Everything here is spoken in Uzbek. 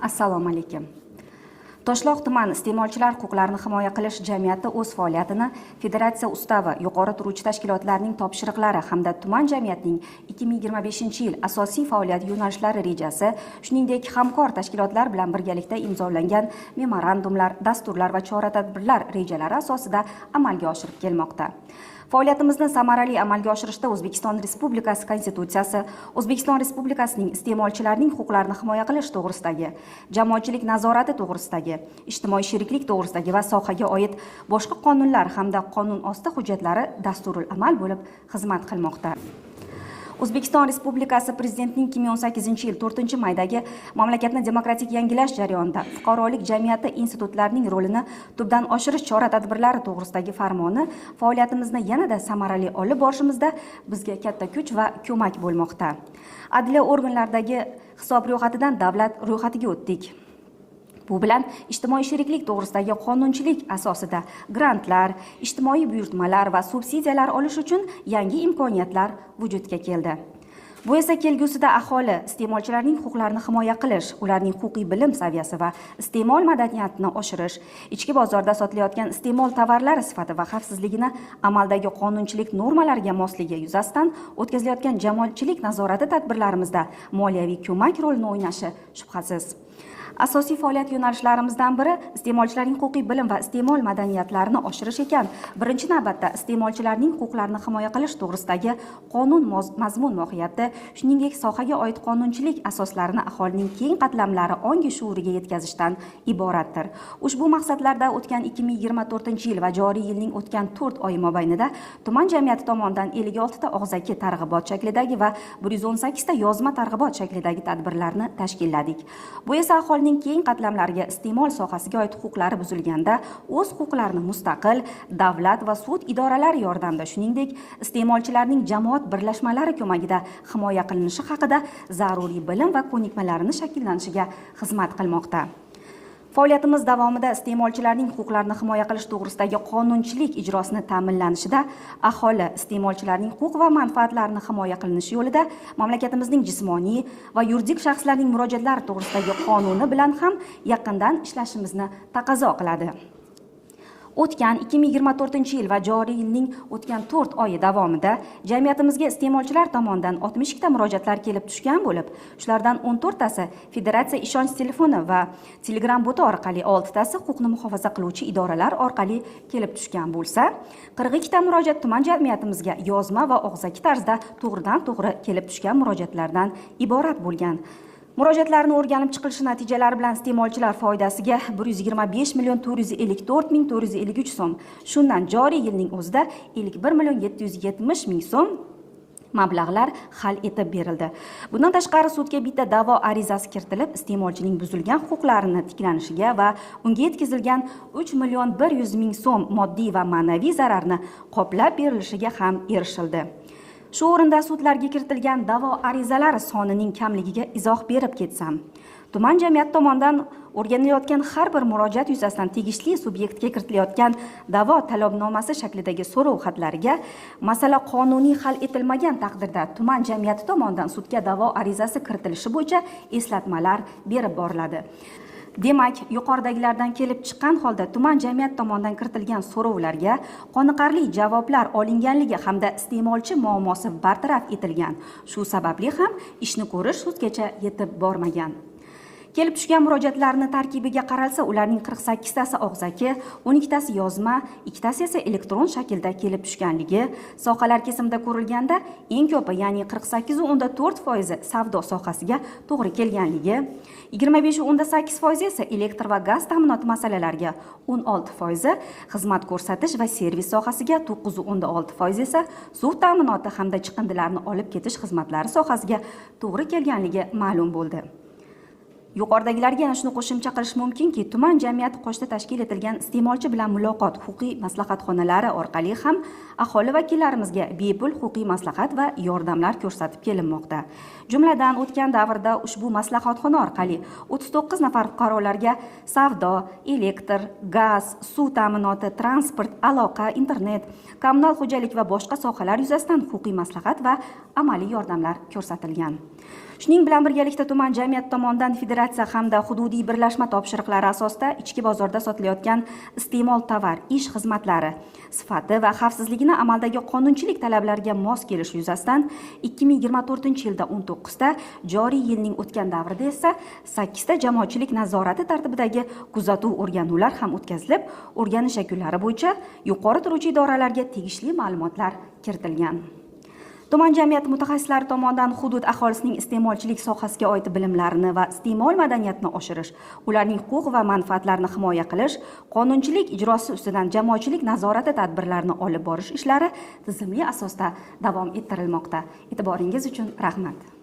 Assalomu alaykum. Toshloq tuman iste'molchilar huquqlarini himoya qilish jamiyati o'z faoliyatini Federatsiya ustavi, yuqori turuvchi tashkilotlarning topshiriqlari hamda tuman jamiyatining 2025-yil asosiy faoliyat yo'nalishlari rejasi, shuningdek, hamkor tashkilotlar bilan birgalikda imzolangan memorandumlar, dasturlar va chora-tadbirlar rejalari asosida amalga oshirib kelmoqda. Faoliyatimizni samarali amalga oshirishda O'zbekiston Respublikasi Konstitutsiyasi, O'zbekiston Respublikasining iste'molchilarning huquqlarini himoya qilish to'g'risidagi, jamoatchilik nazorati to'g'risidagi, ijtimoiy sheriklik to'g'risidagi va sohaga oid boshqa qonunlar hamda qonun osti hujjatlari dasturul amal bo'lib xizmat qilmoqda. O'zbekiston Respublikasi Prezidentining 2018-yil 4-maydagi mamlakatni demokratik yangilash jarayonida fuqarolik jamiyati institutlarining rolini tubdan oshirish chora-tadbirlari to'g'risidagi farmoni faoliyatimizni yanada samarali olib borishimizda bizga katta kuch va ko'mak bo'lmoqda. Adliya organlaridagi hisob ro'yxatidan davlat ro'yxatiga o'tdik. Bu bilan ijtimoiy sheriklik to'g'risidagi qonunchilik asosida grantlar, ijtimoiy buyurtmalar va subsidiyalar olish uchun yangi imkoniyatlar vujudga keldi. Bu esa kelgusida aholi, iste'molchilarning huquqlarini himoya qilish, ularning huquqiy bilim saviyasi va iste'mol madaniyatini oshirish, ichki bozorda sotilayotgan iste'mol tovarlari sifati va xavfsizligini amaldagi qonunchilik normalariga mosligi yuzasidan o'tkazilayotgan jamoatchilik nazorati tadbirlarimizda moliyaviy ko'mak rolini o'ynashi shubhasiz. Asosiy faoliyat yo'nalishlarimizdan biri iste'molchilarning huquqiy bilim va iste'mol madaniyatlarini oshirish ekan, birinchi navbatda iste'molchilarning huquqlarini himoya qilish to'g'risidagi qonun mazmun mohiyati, shuningdek, sohaga oid qonunchilik asoslarini aholining keng qatlamlari ongi shuuriga yetkazishdan iboratdir. Ushbu maqsadlarda o'tgan 2024-yil va joriy yilning o'tgan 4 oyi mobaynida tuman jamiyati tomonidan 56 ta og'zaki targ'ibot shaklidagi va 118 ta yozma targ'ibot shaklidagi tadbirlarni tashkilladik. Bu esa aholining keng qatlamlariga iste'mol sohasiga oid huquqlari buzilganda o'z huquqlarini mustaqil davlat va sud idoralari yordamida, shuningdek, iste'molchilarning jamoat birlashmalari ko'magida himoya qilinishi haqida zaruriy bilim va ko'nikmalarini shakllanishiga xizmat qilmoqda. Faoliyatimiz davomida iste'molchilarning huquqlarini himoya qilish to'g'risidagi qonunchilik ijrosini ta'minlanishida, aholi, iste'molchilarning huquq va manfaatlarini himoya qilinishi yo'lida mamlakatimizning jismoniy va yuridik shaxslarning murojaatlari to'g'risidagi qonuni bilan ham yaqindan ishlashimizni taqozo qiladi. O'tgan 2024-yil va joriy yilning o'tgan 4 oyi davomida jamiyatimizga iste'molchilar tomonidan 62 ta murojaatlar kelib tushgan bo'lib, shulardan 14 tasi Federatsiya ishonch telefoni va Telegram boti orqali, 6 tasi huquqni muhofaza qiluvchi idoralar orqali kelib tushgan bo'lsa, 42 ta murojaat tuman jamiyatimizga yozma va og'zaki tarzda to'g'ridan-to'g'ri kelib tushgan murojaatlardan iborat bo'lgan. Murojaatlarni o'rganib chiqilishi natijalari bilan iste'molchilar foydasiga 125 million 454 ming 453 so'm, shundan joriy yilning o'zida 51 million 770 ming so'm mablag'lar hal etib berildi. Bundan tashqari, sudga bitta da'vo arizasi kiritilib, iste'molchining buzilgan huquqlarini tiklanishiga va unga yetkazilgan 3 million 100 ming so'm moddiy va ma'naviy zararni qoplab berilishiga ham erishildi. Shu o'rinda sudlarga kiritilgan da'vo arizalari sonining kamligiga izoh berib ketsam, tuman jamiyati tomonidan o'rganilayotgan har bir murojaat yuzasidan tegishli subyektga kiritilayotgan da'vo talabnomasi shaklidagi so'rov xatlariga masala qonuniy hal etilmagan taqdirda tuman jamiyati tomonidan sudga da'vo arizasi kiritilishi bo'yicha eslatmalar berib boriladi. Demak, yuqoridagilardan kelib chiqqan holda tuman jamiyat tomonidan kiritilgan so'rovlarga qoniqarli javoblar olinganligi hamda iste'molchi muammosi bartaraf etilgan. Shu sababli ham ishni ko'rish sudgacha yetib bormagan. Kelib tushgan murojaatlarni tarkibiga qaralsa, ularning 48 tasi og'zaki, 12 tasi yozma, 2 tasi esa elektron shaklda kelib tushganligi, sohalar kesimida ko'rilganda eng ko'pi, ya'ni 48,4% savdo sohasiga to'g'ri kelganligi, 25,8% esa elektr va gaz ta'minoti masalalariga, 16% xizmat ko'rsatish va servis sohasiga, 9,6% esa suv ta'minoti hamda chiqindilarni olib ketish xizmatlari sohasiga to'g'ri kelganligi ma'lum bo'ldi. Yuqoridagilarga yana shuni qo'shimcha qilish mumkinki, tuman jamiyati qoshida tashkil etilgan iste'molchi bilan muloqot huquqiy maslahatxonalari orqali ham aholi vakillarimizga bepul huquqiy maslahat va yordamlar ko'rsatib kelinmoqda. Jumladan, o'tgan davrda ushbu maslahatxona orqali 39 nafar fuqarolarga savdo, elektr, gaz, suv ta'minoti, transport, aloqa, internet, kommunal xo'jalik va boshqa sohalar yuzasidan huquqiy maslahat va amaliy yordamlar ko'rsatilgan. Shuning bilan birgalikda tuman jamiyati tomonidan federatsiya federatsiya hamda hududiy birlashma topshiriqlari asosida ichki bozorda sotilayotgan iste'mol tovar, ish xizmatlari sifati va xavfsizligini amaldagi qonunchilik talablariga mos kelishi yuzasidan 2024-yilda 19 ta, joriy yilning o'tgan davrida esa 8 ta jamoatchilik nazorati tartibidagi kuzatuv o'rganuvlar ham o'tkazilib, o'rganish yakunlari bo'yicha yuqori turuvchi idoralarga tegishli ma'lumotlar kiritilgan. Tuman jamiyati mutaxassislari tomonidan hudud aholisining iste'molchilik sohasiga oid bilimlarini va iste'mol madaniyatini oshirish, ularning huquq va manfaatlarini himoya qilish, qonunchilik ijrosi ustidan jamoatchilik nazorati tadbirlarini olib borish ishlari tizimli asosda davom ettirilmoqda. E'tiboringiz uchun rahmat.